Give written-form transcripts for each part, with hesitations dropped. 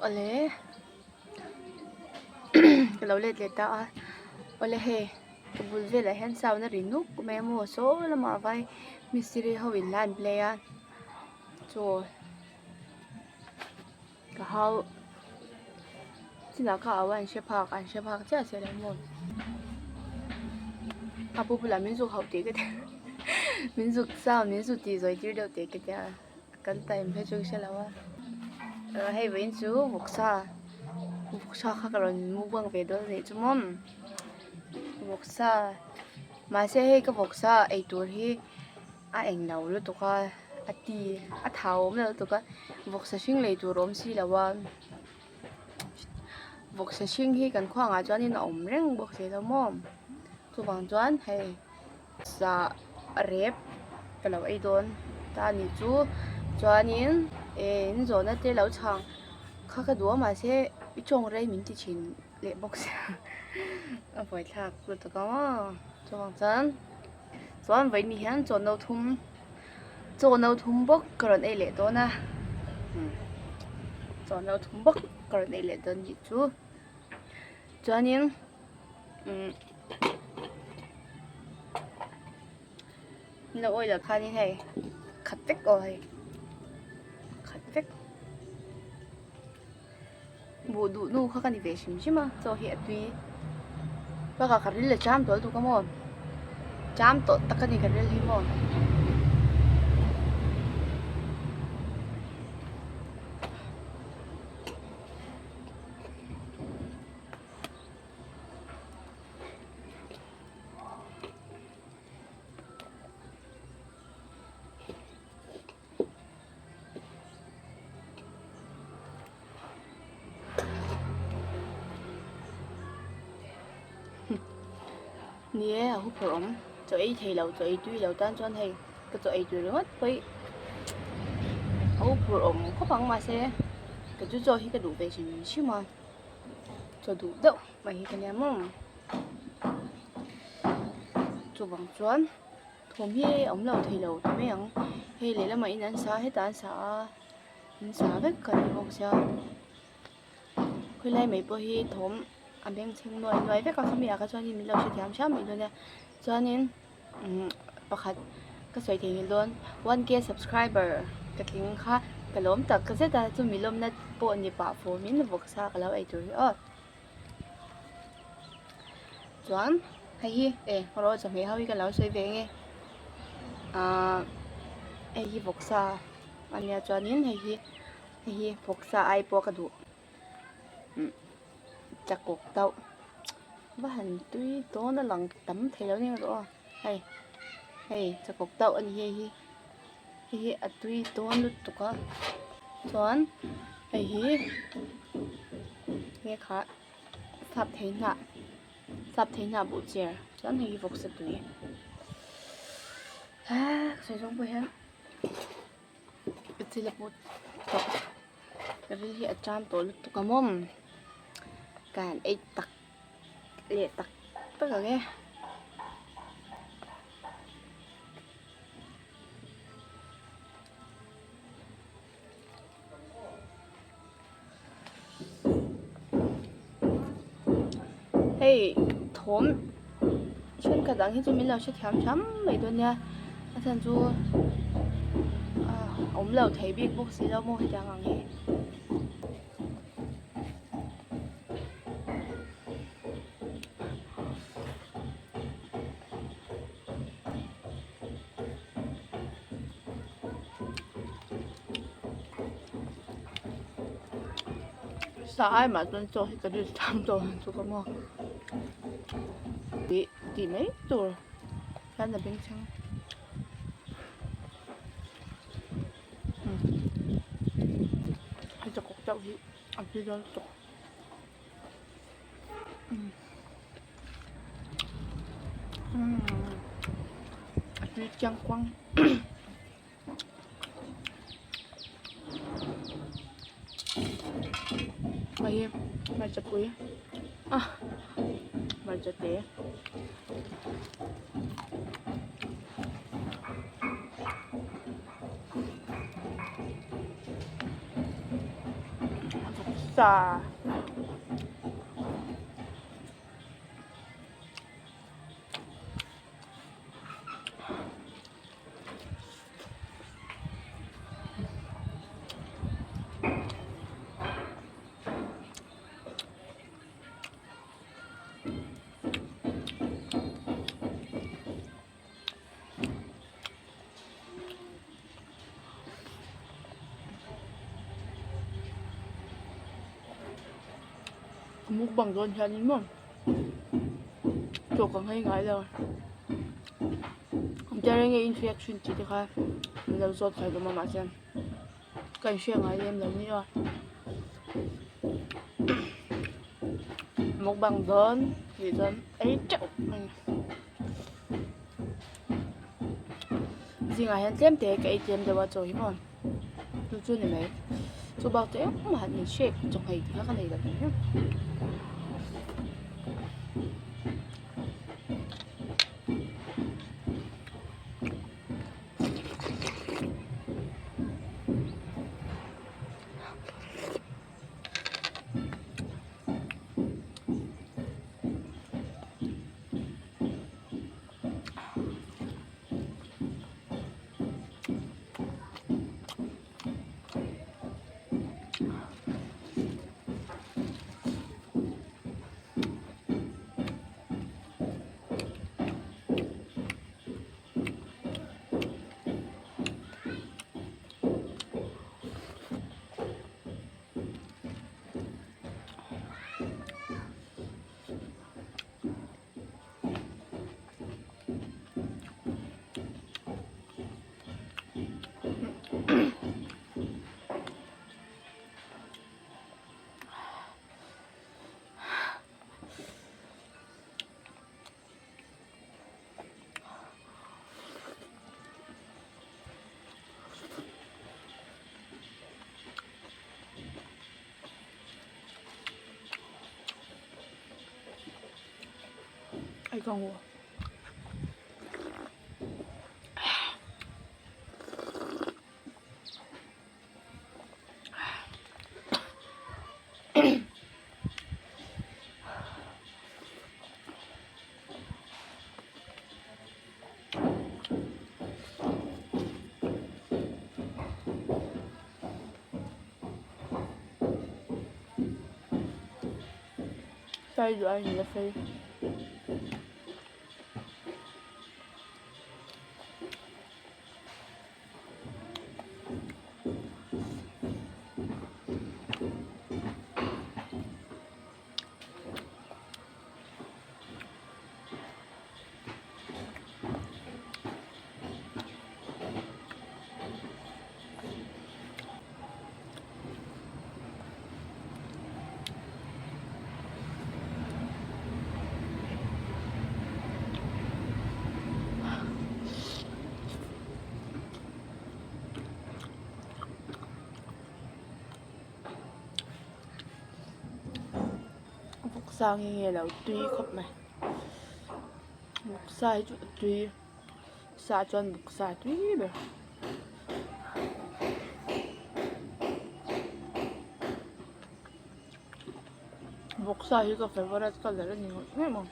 Awle ka lo let leh ta a awle hei ka bul velah hian sound a ri nuk mai a maw saw lamah vai mistiri ho in la an play a chaw ka hau chinah kha au a an hre phak an hre phak chiah si lo maw a pu bulah min zuk hauh tih ka tia min zuk sound min zuk tih zawi tir deuh teh ka tia. Kan time phei chu ka hre lo a hei vawiin chu vawksa vawksa kha ka rawn mukbang ve dawn a nih chu maw vawksa mahse hei ka vawksa ei tur hi a eng lo lutuk a a ti a thau awm lo lutuk a vawksa hring lei tur a awm si lo a vawksa hring hi kan khuangah ah chuanin a awm reng bawk si lo maw chuvang chuan hei. Sa rep ka lo ei dawn ta a nih chu chuanin eh in zawhna te lo chhang kha ka duh a mahse i tawng rei min ti thin leh bawk sia a buaithlak lutuk ang aw chuvang chuan chuan vawiin ni hian chaw no thum chaw no thum bawk ka rawn ei leh dawn a chaw no thum bawk ka rawn ei leh dawn nih chu chuanin. Lo oil ah khanin hei khat vek aw hei khat vek buh duh nu kha ka ni ve hrim hrim a chaw hi a tui bakah ka ril a cham tawh lutuk a maw cham tawh tak a ni ka ril hi maw. Ni e a huphurh awm chaw ei thei lo chaw ei tui lo tan chuan hei ka chaw ei tui ringawt pawh hi a huphurh awm khawp ang mahse ka chu chaw hi ka duh ve hrim hrim a. Chaw duh deuh mai hi ka nia maw chuvang chuan thawm hi a awm lo thei lo ta mai ang hei lehlamah in an sa hetah an sa a an sa vek ka ni bawk sia khawilai mai pawh hi thawm a bengchheng nuai nuai vek a khami ah kha chuanin min lo hrethiam hram mai dawn nia chuanin umm pakhat ka sawi thei nghilh dawn one k subscriber ka tling kha ka lawm tak zet a chumi lawmna pawh ni pah fawmin vawksa ka lo ei tur hi aw chuan hei hi e rawh chawhmeh ho hi ka lo sawi ve nge ahh hei hi vawksa a nia chuanin hei hi hei hi vawksa ai pawh ka duh. Chakawk tauh va han tui dawn a lang tam thei lo nia rawh aw hei hei chakawk tauh a ni hei hi hei hi a tui dawn lutuk a chuan hei hi nge kha sap thei hnah sap thei hnah buh cher chuan hei hi vawksa tui ah ka sawi zawng pawh hian ka chil a put tawh. Ka ril hi a cham tawh lutuk a mawm ka han ei tak leh tak tak ang e. Hei thawm thenkhat ang hi chu min lo hrethiam hram mai dawn nia a chhan chu ah awm lo thei bik bawk si lo maw hetiang ang hi. Sa ai mah chuan chaw hi ka rin tham tawh ang chu ka maw tih tih mai tur hian a bengchheng hei chakawk deuh hi a tui dawn lutuk. A tui chiang kuang hei hi hmarcha pui ah hmarcha te. Sa. Mukbang dawn hianin maw chaw ka nghei ngai lo engtiang reng nge in hriat thin tih te kha min lo zawt thei hlawm a mahse ka inhriat ngai lem lo nia mukbang dawn tih chuan ei teuh mai. Zingah hian tlem te ka ei tlem deuh a chaw hi maw chu chu ni mai chu bak chu engmah han inhrek chawhmeh tih kha ka nei lo hrim hrim. Ai ka ngu. Fai duh ai ni a fai. Vawksa nge nge lo tui khawp mai vawksa hi chu a tui sa chuan vawksa a tui ber. Vawksa hi ka favourite colour a ni ngawt ngawt mai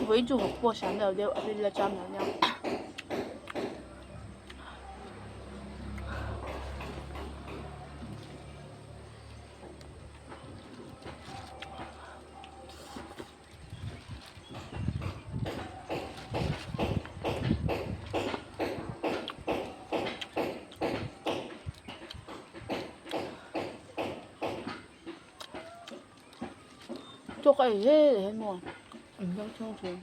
vawiin chu vawk pawh hram lo deuh a ril a cham lo nia. Chaw ka ei hle hle maw an hmel thung thung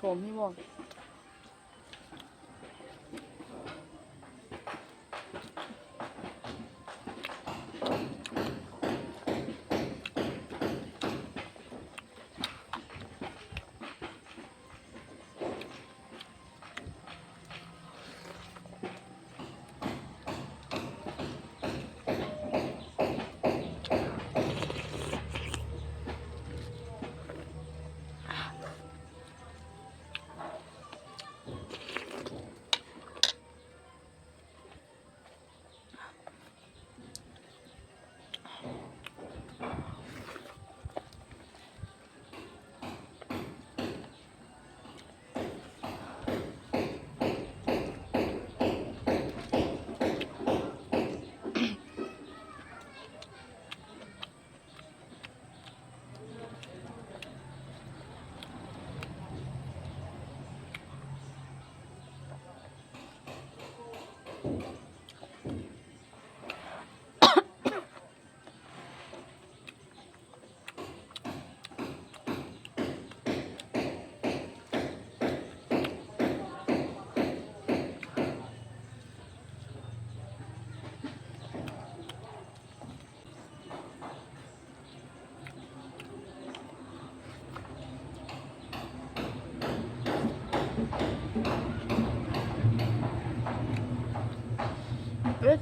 thawm hi maw.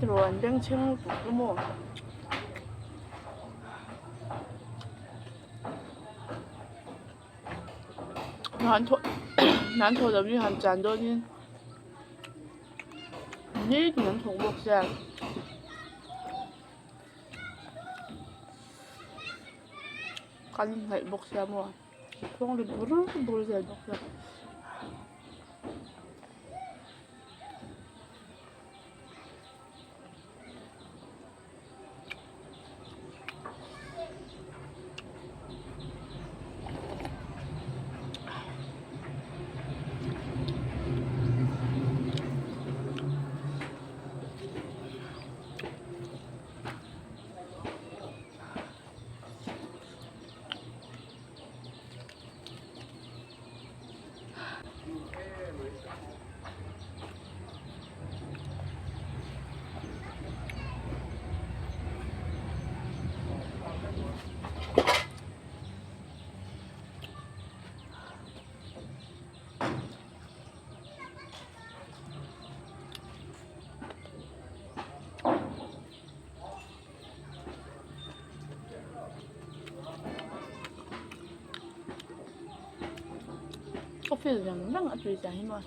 tiraw an bengchheng lutuk chu maw. Hna an thawh hna an thawh loh hi han chan dawnin nitin an thawk bawk sia. Kan inhnaih bawk sia maw khuang ri bur bur zel bawk sia. Coffee rang rang a tui zia hi maw a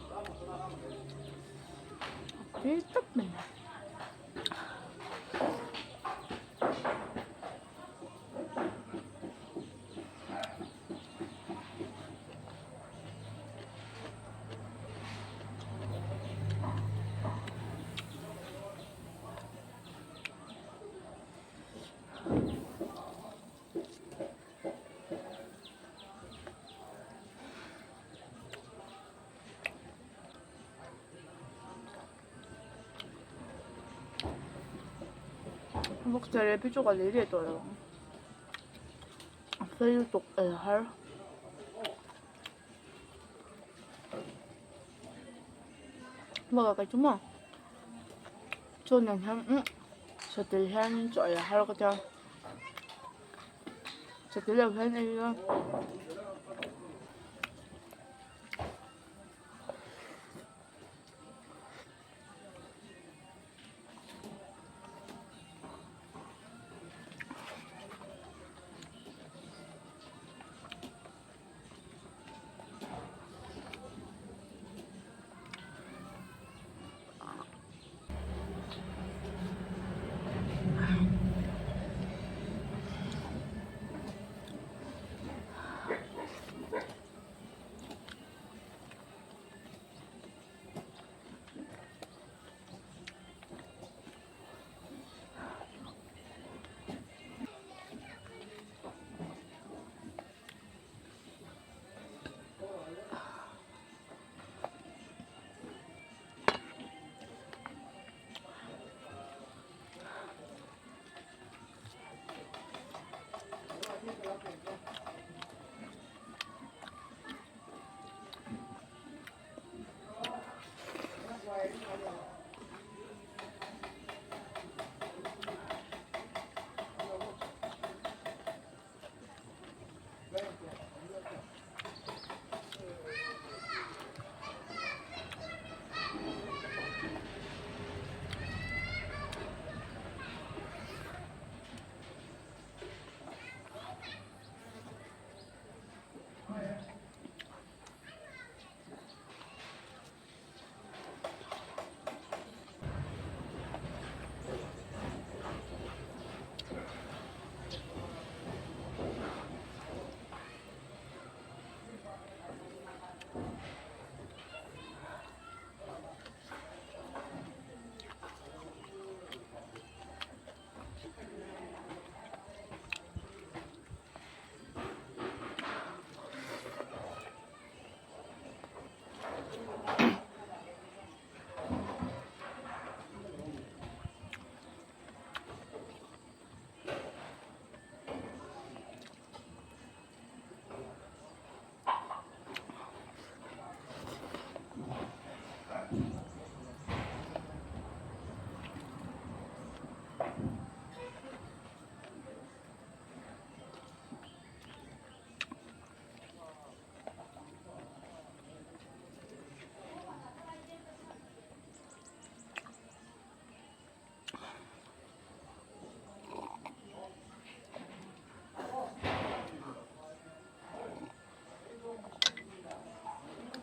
tui tawp mai. Vawkchaw rep hi chu ka lei leh tawh lo ang a sei lutuk el har. Bakah kei chu maw chaw nen hian umm satel hianin chaw ei a har ka tia satel lo hian ei ila.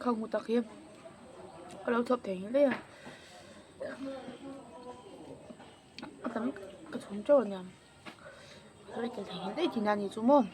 Khang hmu tak hi ka lo chhawp thei hle a a tam ka chhum teuh a nia ka lo tel thei hle tihna a nih chu maw.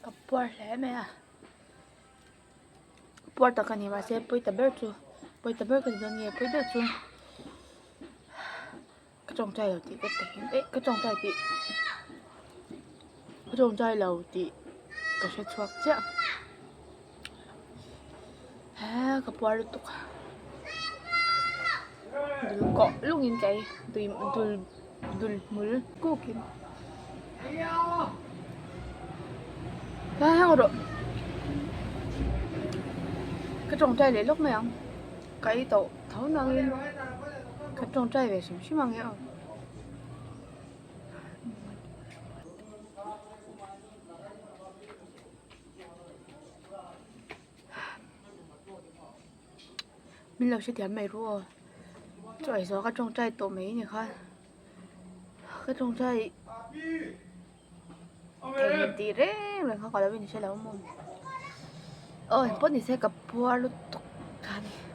Ka puar hle mai a puar tak a ni mahse pawi ta ber chu pawi ta ber ka ti dawn nge pawi deuh chu ka tawngtai lo tih ka takin eh ka tawngtai tih ka tawngtai lo tih ka hre chhuak chiah he ka puar lutuk a dul kawh lungin ka ei dui dul dul hmul kukin heng rawh ka tawngtai leh lawk mai ang ka ei tawh tho nangin ka tawngtai ve hrim hrim ang e aw. Min lo hrethiam mai ru aw chaw ei zawh ka tawngtai tawh mai ni kha ka tawngtai thei tih reng reng kha ka lo inhre lo maw aw engpawh ni se ka puar lutuk ta a ni.